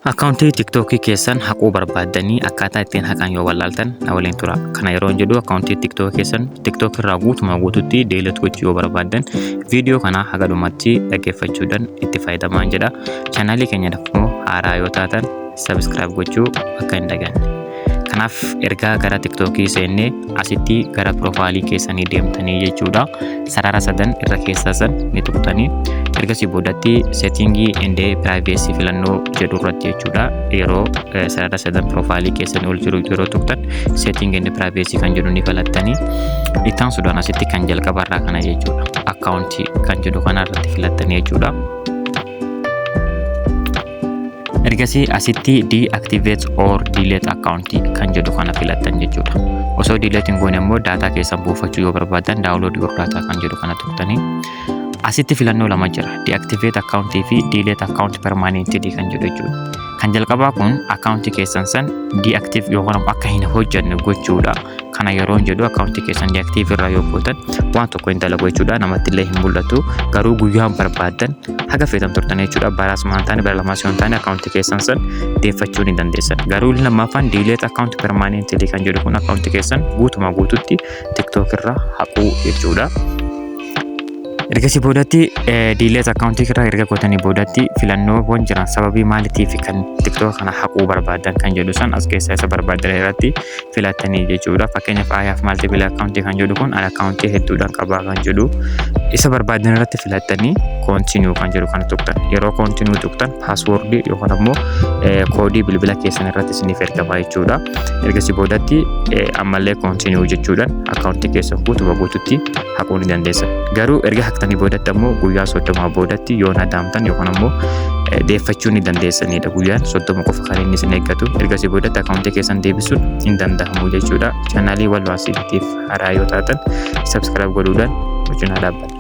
Akkaawuntii TikTokii keessan haquu barbaaddanii akkaataa ittiin haqan yoo wallaaltan na waliin tura. Kana yeroo jedhu, akkaawuntii TikTokii keessan TikTok irraa guutumaa guututti delete gochuu yoo barbaaddan, viidiyoo kana haga dhumatti dhaggeeffachuudhaan itti fayyadamaan jedha. Chaanaalii keenya immoo haaraa yoo taatan, subscribe gochuu akka hin daganne. Kanaaf ergaa gara TikTokii seennee asitti gara piroofaayilii keessanii deemtanii jechuudha. Sarara sadan irra keessaa san ni tuqxanii, ergasii boodatti setting and privacy filannoo jedhu irratti jechuudha. Yeroo sarara sadan piroofaayilii keessanii ol jiru yeroo tuqxan, setting and privacy kan jedhu ni filattanii, itti aansuudhaan asitti kan jalqabarraa kana jechuudha. Akkaawuntii kan jedhu kana irratti filattanii jechuudha. Ergasii asitti deactivate or delete account kan jedhu kana filattan jechuudha. Osoo delete hin goone immoo daataa keessan buufachuu yoo barbaadan, download your data kan jedhu kana tuqxanii, asitti filannoo lama jira. Deactivate account fi delete account permanently kan jedhu jechuudha. Kan jalqabaa kun akkaawuntii keessan san deactive yookaan akka hin hojjenne gochuudha. Kana yeroo jedhu, akkaawuntii keessan deactive irraa yoo gootan waan tokko hin dalagu jechuudha. Namatti illee hin mul'atu. Garuu guyyaan barbaadan haga feetan turtan jechuudha. Baraas maan taane, bara lamaas yoo hin taane, akkaawuntii keessan san deeffachuu ni dandeessan. Garuu lammaffaan delete account permanently kan jedhu kun akkaawuntii keessan guutumaa guututti TikTok irraa haquu jechuudha. Ergasii boodatti delete akkaawuntii irraa erga gootanii boodatti, filannoowwan jiran sababii maaliitiif kan TikTok kana haquu barbaadan kan jedhu san as keessaa isa barbaadan irratti filattanii jechuudha. Fakkeenyaaf, "I have multiple account" kan jedhu kun, ani akkaawuntii hedduudhaan qabaa kan jedhu, isa barbaadan irratti filattanii continue kan jedhu kana tuqxan. Yeroo continue tuqxan, paaswoordii yookaan ammoo koodii bilbila keessan irratti isiniif ergama jechuudha. Ergasii boodatti ammallee continue jechuudhaan akkaawuntii keessan guutuma guututti haquu ni dandeessan. Garuu erga haqtanii boodatti ammoo guyyaa 30 boodatti yoo nadaamtan yookaan ammoo deeffachuu ni dandeessanidha. Guyyaan 30 qofa kan inni isin eeggatu. Ergasii boodatti akkaawuntii keessan deebisuun hin danda'amu jechuudha. Chaanaalii Walwaasiitiif haaraa yoo taatan, subscribe godhuudhaan wajjin haa dhaabbannu.